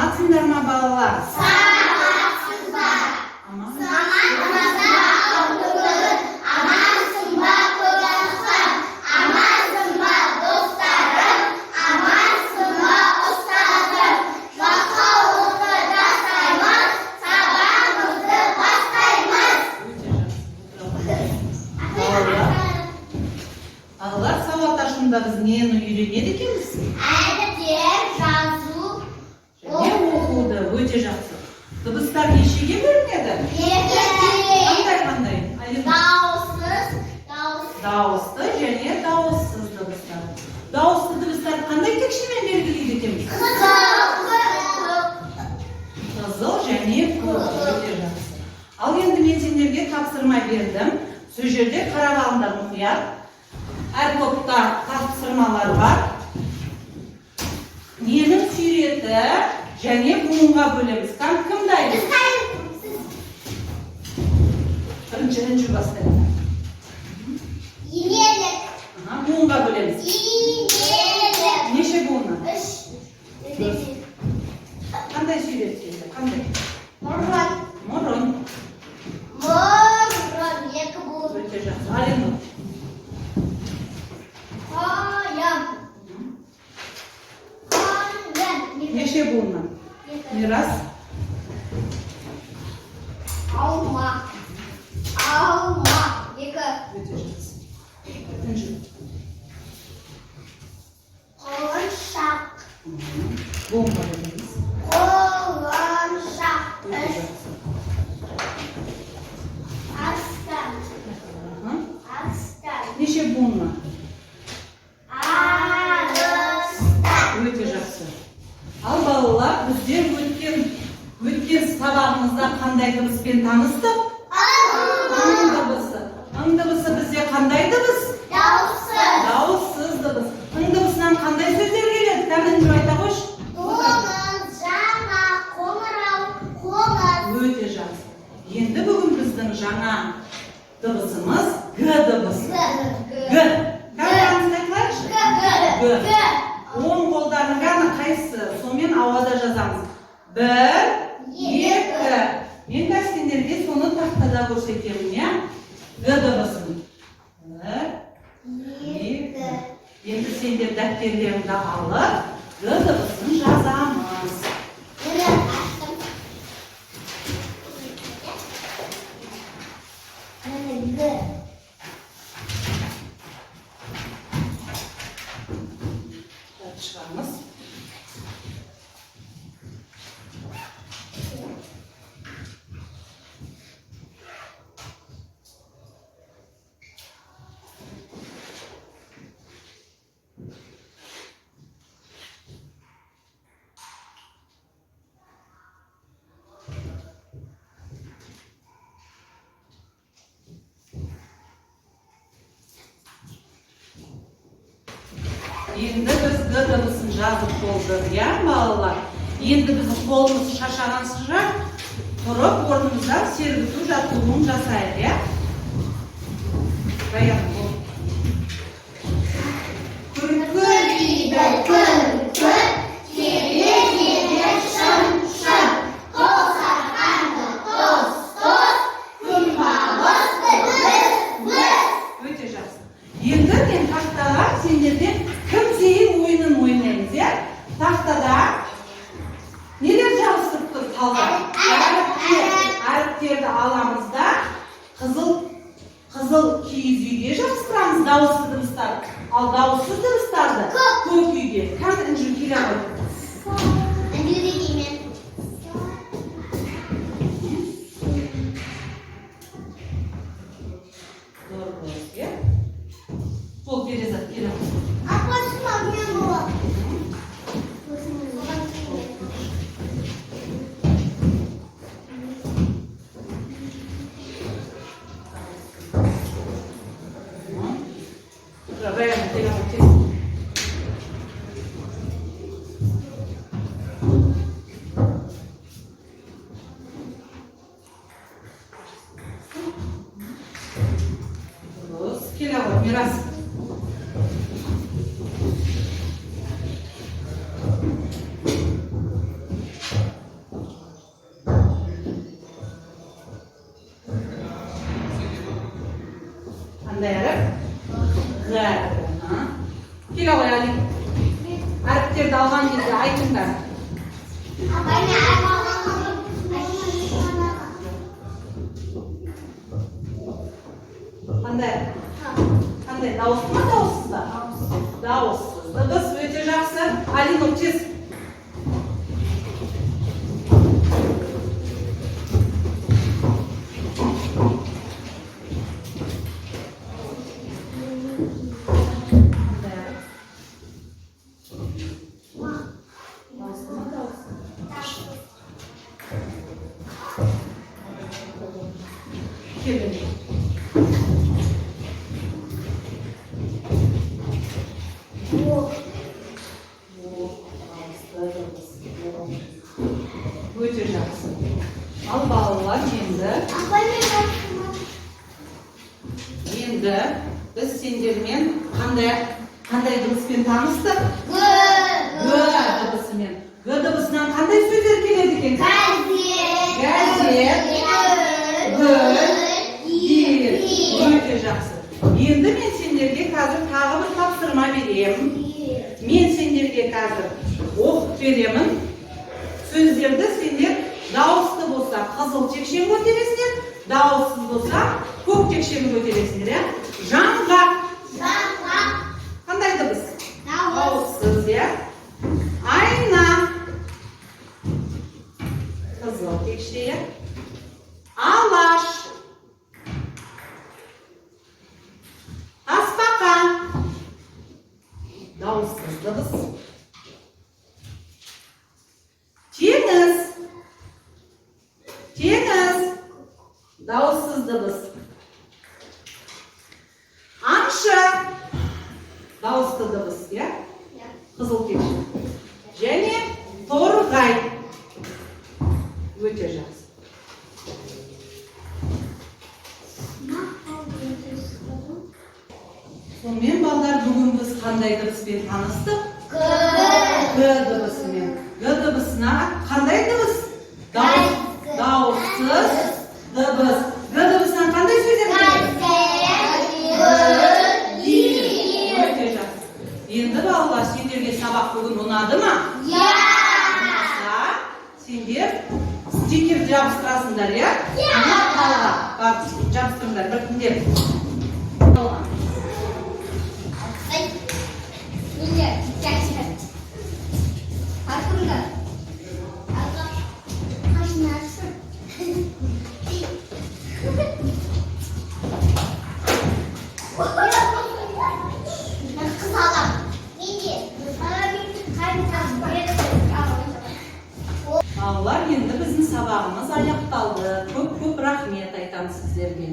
Саламатсыңдар ма, балалар? Саламатсыз ба? Аман. Амансың ба, Алтынгүл? Амансың ба, Көкарыстан? Амансың ба, достарым? Амансың ба, ұстазым? Жалқаулықты жастаймыз, сабағымызды бастаймыз. Өте жақсы. Балалар, балалар, сауат ашуында біз нені үйренеді екенбіз? Әріптер жазу. Және оқуды. Өте жақсы. Дыбыстар нешеге бөлінеді? Екі. Қандай, қандай? Алина? Дауыссыз, дауыс. Дауысты және дауыссыз дыбыстар. Дауысты дыбыстар қандай текшемен белгілейді екенбіз? Қызыл, көк. Қызыл және көк. Өте жақсы. Ал енді мен сендерге тапсырма бердім. Сол жерде қарап алыңдар мұқият. Әр топта тапсырмалар бар. Ненің суреті және буынға бөлеміз. Кім кім дайын? Бірінші Інжу бастайды. Инелік. Аха, буынға бөлеміз. Инелік. Неше буыннан? Үш. Қандай сурет келді? Қандай? Мұрын. Мұрын. Мұрын. Екі буын. Өте жақсы. Алина. Қоян. Қоян. Неше буыннан? Екі. Мирас. Алма. Алма. Екі. Өте жақсы. Інжу. Құлыншақ. Буынға бөлеміз. Құлыншақ. Өте Үш. жақсы. Арыстан. Аха. Арыстан. Неше буыннан? Арыстан. Өте жақсы. Ал балалар, біздер өткен сабағымызда қандай дыбыспен таныстық? Ң дыбысы. Ң дыбысы бізде қандай дыбыс? Дауыссыз. Дауыссыз дыбыс. Ң дыбысынан қандай сөздер келеді? Кәне, Інжу, айта қойшы. Қоңыз, жаңа, қоңырау, қоңыз. Өте жақсы. Енді бүгін біздің жаңа дыбысымыз Г дыбысы. Г. Г. Кәне, айтылайықшы. Г. Г. Г. Г. Оң қолдарының ғана қайсысы? Сонымен ауада жазамыз. Бір, екі. Мен қазір сендерге соны тақтада көрсетемін, иә? Г дыбысын. Бір, екі. Енді сендер дәптерлеріңді алып, Г дыбысын жазамыз. Міне, аттым. Міне, Г. Так, шығамыз. Енді біз Г дыбысын жазып болдық, иә, балалар? Енді біздің қолымыз шаршағанша тұрып орнымыздан сергіту жаттығуын жасайық, иә? Раян, бол. Күркірейді күн-күн, келеді шын-шын. Тосарқанды тос-тос, күнбағыс біз-біз. Өте жақсы. Енді мен тақтаға сендерден кім зейін ойынын ойнаймыз, иә? Тақтада нелер жабыстырып тұр талдар? Әріптер. Әріптерді аламыз да, қызыл киіз үйге жабыстырамыз дауысты дыбыстар. Ал дауыссыз дыбыстарды Көк. көк үйге. Кәне, Інжу, келе ғой. Інжу деймін. Дұрыс, иә? Бол, Перизат, келе ғой. Апасы мен болады. Содан кейін мен. Раян, келе ғой, тез. Дұрыс, келе ғой, Мирас. Қандай әріп? Ғ әрпі. А? Келе ғой, Али. Әріптерді алған кезде айтыңдар. Апай, мен әріп алғанмын. Қандай әріп? Қандай? Дауысты ма, дауыссыз ба? Дауыссыз. Дыбыс, өте жақсы. Алинұр, тез. Қандай әріп? Дауысты ма, дауыссыз ба? Келін. О, дауысты дыбыс. О. Өте жақсы. Ал балалар, енді Апай, мен әріп енді біз сендермен қандай дыбыспен таныстық? Г. Г дыбысымен. Г дыбысынан қандай сөздер келеді екен? Газет. Гүл. Гүл. Өте жақсы. Енді мен сендерге қазір тағы бір тапсырма беремін. Мен сендерге қазір оқып беремін. Сөздерді сендер дауысты болса, қызыл текшені көтересіңдер, дауыссыз болса, көк текшені көтересіңдер, иә? Жаңғақ. Жаңғақ. Қандай дыбыс? Дауыс. Дауыссыз, иә? Айна. Қызыл текше, иә? Алаш. Тасбақа. Дауыссыз дыбыс. Теңіз. Теңіз. Дауыссыз дыбыс. Аңшы. Дауысты дыбыс, иә? Қызыл текше. Және торғай. Өте жақсы. Сонымен, балдар, бүгін біз қандай дыбыспен таныстық? Г. Г дыбысымен. Г дыбысына қандай дыбыс? Дауыс, дауыссыз дыбыс. Г дыбысынан қандай сөздер келеді? Өте жақсы. Енді, балалар, сендерге сабақ бүгін ұнады ма? Ұнаса, сендер стикер жабыстырасыңдар, иә? Иә. Мына талға барып жабыстырыңдар біртіндеп. Талға. Ай. Неге? Кәкші. Артында. Арқа. Қашынарсың. Мен қыз алам. Мен де. Мен Балалар, енді біздің сабағымыз аяқталды. Көп көп рахмет айтамын сіздерге.